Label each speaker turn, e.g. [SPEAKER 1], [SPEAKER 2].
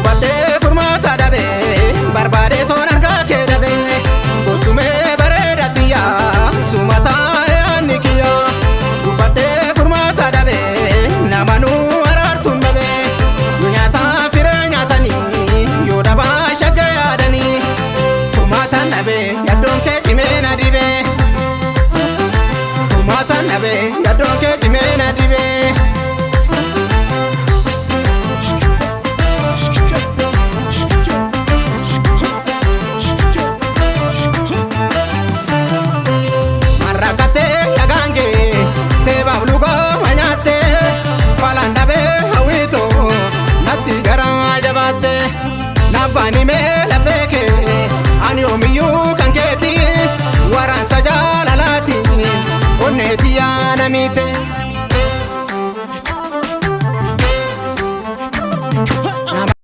[SPEAKER 1] Dubbadhee furmaata dhabee barbaadee toon argaa kee dhabee kottumee bareeda tiyyaa sumataa yaadni kiyyaa. Dubbadhee furmaata dhabee nama nu araarsuun dhabee nu nyaataa firee nyaatanii yoo dhabaa shagga yaadanii. Furmaata dhabee yaddoon kee cimee na dhibee. Furmaata dhabee yaddoon kee cimee na dhibee. Marrakatee yagaangee teebaaf lugaa nyaattee falaan dhabee hawwiitoo natti garaa jabaattee nabbaanimee